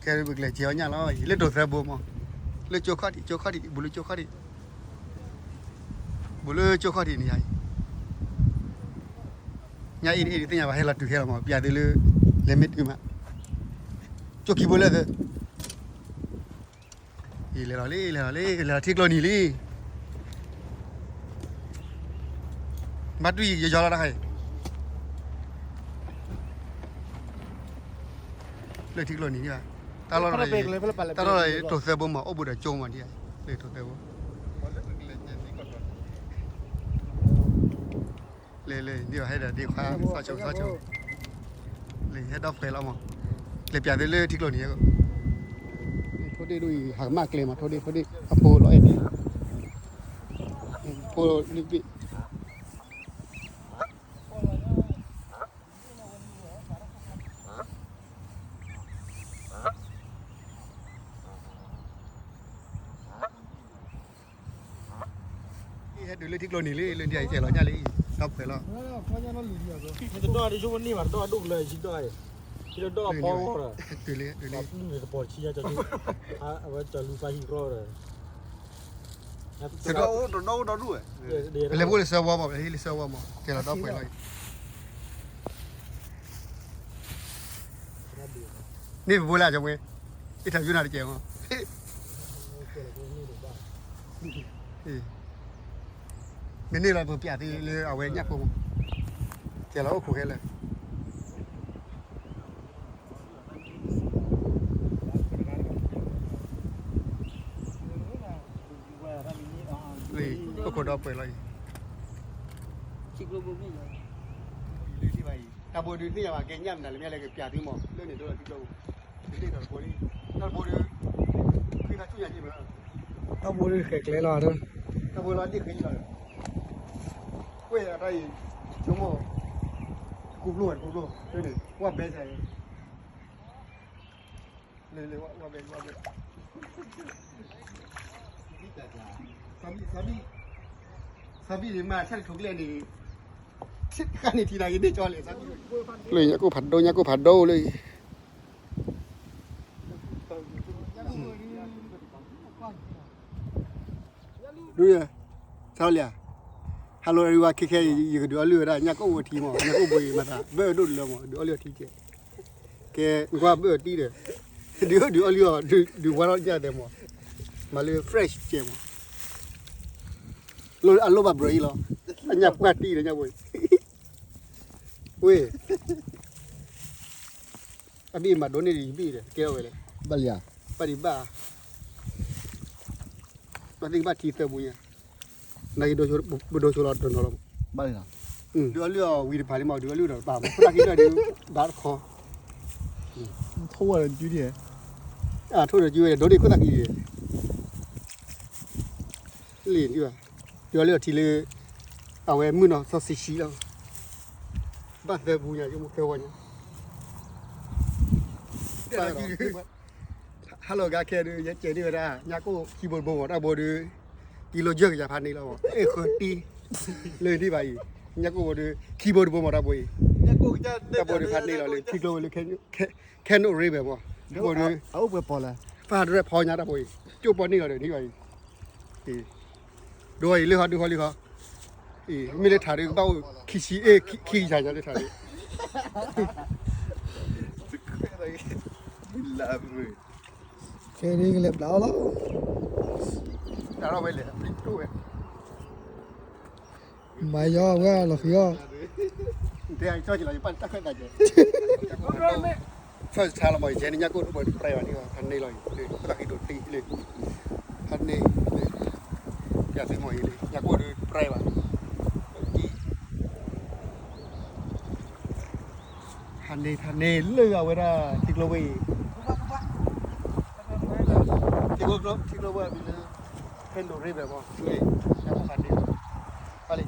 ပကလဲၤကဲၤအီၣ်ညၣ်လီၤအံၤ လၢတိၤသၢဘိမး, လၢကၠိခီၣ်ထံး ကၠိခီၣ်ထံး ဘူးလၢကၠိခီၣ်ထံး, ဘူးလၢကၠိခီၣ်ထံးန့ၣ်ယၤအံၤ, ညၣ်အ့ၣ်တအ့ၣ်ဒုးသ့ၣ်ညါဘၣ် ဟဲလီၤတုၤဟဲလီၤမး ပျးသုလၢ လဲၤမ့ၢ်တုၤမး, ကၠိခံဘိလၢသု အံၤ လဲၤလီၤလံ လဲၤလီၤလံ လဲၤလီၤထံကျိနံၤလံ. ဘၣ်တွံၢ်ယယီလီၤတခါအံၤ, လၢထံကျိနံၤဒံးဘၣ်, တၢ်လီၢ် တၢ်လီၢ်တိၤသၢဘိမး အိၣ်ဘူးဒီးကၠိမးဒံး, လၢတိၤသၢဘိ လၢ လၢ ဒ်ဟဲဒီးဒ့ခွါ သးဆိ သးဆိ, လၢဟဲဒီးပှဲၤလီၤမး, လဲၤပျးသုလၢထံကျိနံၤ, ထိၣ်ဒ့ၣ်ဒိၣ်အံၤ ဟးကမၣ်ကျဲမး ထိၣ်ဒ့ၣ် ထိၣ်ဒ့ၣ် အဖိလီၤအဲၣ်ဒ့ၣ်, ဖိလီၤန့ၣ်ဘ့ၣ် ဟဲတုၤလၢထံကျိနံၤလံ လၢဒ်အံၤကဲလီၤညၣ်လံအံၤ ဒီးပှဲၤလီၤ, တဒီၣ်ဒ်ယိမ့ၢ်န့ၢ်ဘၣ် တဒီၣ်ဒိၣ်ကလၢယံၤဒီၣ်အံၤ, တဒီၣ်ဖီဂီၢ်ဒီး, တုၤလံ တုၤလံ, ပှၤပျုၢ်န့ၣ်တပီၤဆံညါကၠီ, အဝဲကၠီလူၤပှၤဟံၣ်ရီဒီး, တဒီၣ်အိၣ် တဒီၣ်အိၣ်ဒီဒူၣ်ဝဲ, ပလဲၤဖိလၢဆၢဝါမး ပလဲၤဟံၣ်လၢဆၢဝါမး ကဲလီၤဒီးပှဲၤလီၤအံၤ န့ၣ်ပဘိလၢအကၠီ, အ့ၣ်ထၢၣ်ယူနၤတကဲးမး, မ့ၢ်န့ၢ်လီၤပပျးသုလၢအဝဲညၣ်ကိၢ်မး, ကဲလီၤအိၣ်ခိးခဲလၢာ်, အိၣ်ခိးဒီးပှဲၤလီၤအံၤ တၢ်ဘိဒုးသ့ၣ်ညါဘၣ် ကဲညၣ်မနုၤလဲၣ် မ့ၢ်လၢကပျးသုမး လၢန့ၣ်ဒိလီၤထံကျိပူၤ, တဘိဒုး, တၢ်ဘိဒုး, ဃ့သးဆူညါက့မး, တၢ်ဘိဒုးဃဲၤကျဲလီၤ, တၢ်ဘိလီၤဒ့ၣ်ဃ့လီၤ, ကွဲၢ်အတၢ်အံၤ, ဆိကမိၣ်, တကူဖျိဝဲတကူဖျိ, ဝဲဘဲစဲး လၢ လၢ ဝဲ ဝဲ ဝဲ စီၤဘံၣ် စီၤဘံၣ်န့ၣ် မၤဆၣ်တထိးကျဲန့ၣ်, ဆ့ၣ်တခါန့ၣ်ထံၣ်နၤက့ၤန့ၢ်ကၠီလဲၣ်, လၢညၣ်ကိၢ်ဖးဒိၣ် ညၣ်ကိၢ်ဖးဒိၣ်လၢ ဒုးယဲ, ဆါလံဧါ, hello everyone ခဲခဲအံၤ ယကဒုးအီလုၢ်ဝဲဒၣ် ညၣ်ကိၢ်အိၣ်ထံမး ညၣ်ကိၢ်ဘိအံၤမၤသး ဘၢၣ်အဒိၣ်တလၢမး ဒုးအီလုၢ်အီထံကဲ, ကဲ နကွၢ်ဘၢၣ်အတံၢ်ဒီး, ဒုး ဒုးအီလုၢ်အီ ဒုး ဒုးဝါထီၣ်ညၣ်သဲးမး, မၤလၢ fresh ကဲမး, လၢအလိၣ်ဘၣ်ဘြၢအံၤလီၤ, အညၣ်ပှၢ်တံၢ်ဒီးညၣ်ဘိအံၤ, ဝ့ၢ် အဘ့ၣ်မၤဒိးန့ၢ်ဒံးယဘ့ၣ်ဒီး ကဲထီၣ်ဝဲလဲၣ်, ဘၣ်လံဧါ, ဘၣ်ဒံးဘၣ်, ဘၣ်သ့ၣ်ကဘၣ်ထံသၢပူညါ, နာ်က့ ပဒိဆိလီၤတနီၤလီၤ, ဘၣ်လံဧါ, ဒုးအီလုၢ်အီဝံၤတဖၣ်လံမး ဒုးအီလုၢ်ဒီးတပာ်မး ခိၣ်သၣ်ကံၢ်ဒွဲၣ်ဒုး ဘၣ်တခီ, ထိၣ်ဝဲဒီးကုဒံး, အထိၣ်ဒီးကုဝဲဒီး ဒိးန့ၢ်ခိၣ်သၣ်ကံၢ်ဒံး လံာ်ဒံးဘၣ်, ဒုးအီလုၢ်အီထံလၢ အဝဲမုၢ်နီၤစီဆှံဆှံလီၤ, ဘၣ်သၢပူညါ ယမိၢ်သၢဝီညါ, hello ဂၤခဲဒုး ယကဲန့ၢ်ဝဲဒၣ် ညၣ်ကိၢ်ခံဘိတဘိမး တၢ်ဘိဒုး ကံလိယဲၢ်ကယၤဖးန့ၢ်လီၤမး အဲၣ်ဃၢတံၢ် လၢဒံးဘၣ်အံၤ ညၣ်ကိၢ်ဘိဒုး ခံဘိတဘိမး တၢ်ဘိအံၤ, တၢ်ဘိဒုးဖးန့ၢ်လီၤလၢ ထံကျိဝဲလၢ ခဲနိၣ်ရ့ဘၢမး ဘိဒုး အအိၣ်ပှဲၤပီၤလဲၣ် ဖးဒရၢၣ်ဖီညါတၢ်ဘိအံၤ ကၠိၣ်ပီၣ်န့ၢ်လီၤဒီးဒံးဘၣ်အံၤ ဒိအံၤလၢဟီဒုဟီလံဟီ, မ့ၢ်လၢထးဒုးကဘၣ်အိၣ်ခံဆံ အ့ၣ် ခံကယၤညါလၢထးဒုး, ခဲဒုးကလဲၤဘျးအီၤလီၤ, တၢ်ထီၣ်ဝဲလဲၣ် ဖံတိၣ်ဝဲ, မၤယီၤဝဲလီၤဃံအီၤ, တဲအကၠီက့ၤလီၤ ယပၢ်တၢ်ခွဲးတၢ်ယဲၢ် first time လီၤမး ယဲန့ၣ် ညၣ်ကိၢ်တပှဲၤတပြဲးဘၣ်န့ၣ် ဖးန့ၢ်လီၤအံၤ ခိၣ်သၣ်ဃံဒိၣ်တ့ၢ်လၢ ဖးန့ၢ် ပျးသုမီၤအံၤလၢ ညၣ်ကိၢ်ဒုးတပြဲးဘၣ် ဖးန့ၢ် ဖးန့ၢ်လၢအဝဲဒၣ် ထံကျိဝဲအံၤ ထံကျိ ထံကျိဝဲအံၤလၢ ခဲနိၣ်ရ့ဘၢမး ညၣ်ကိၢ်ဖးန့ၢ် ဖးလံ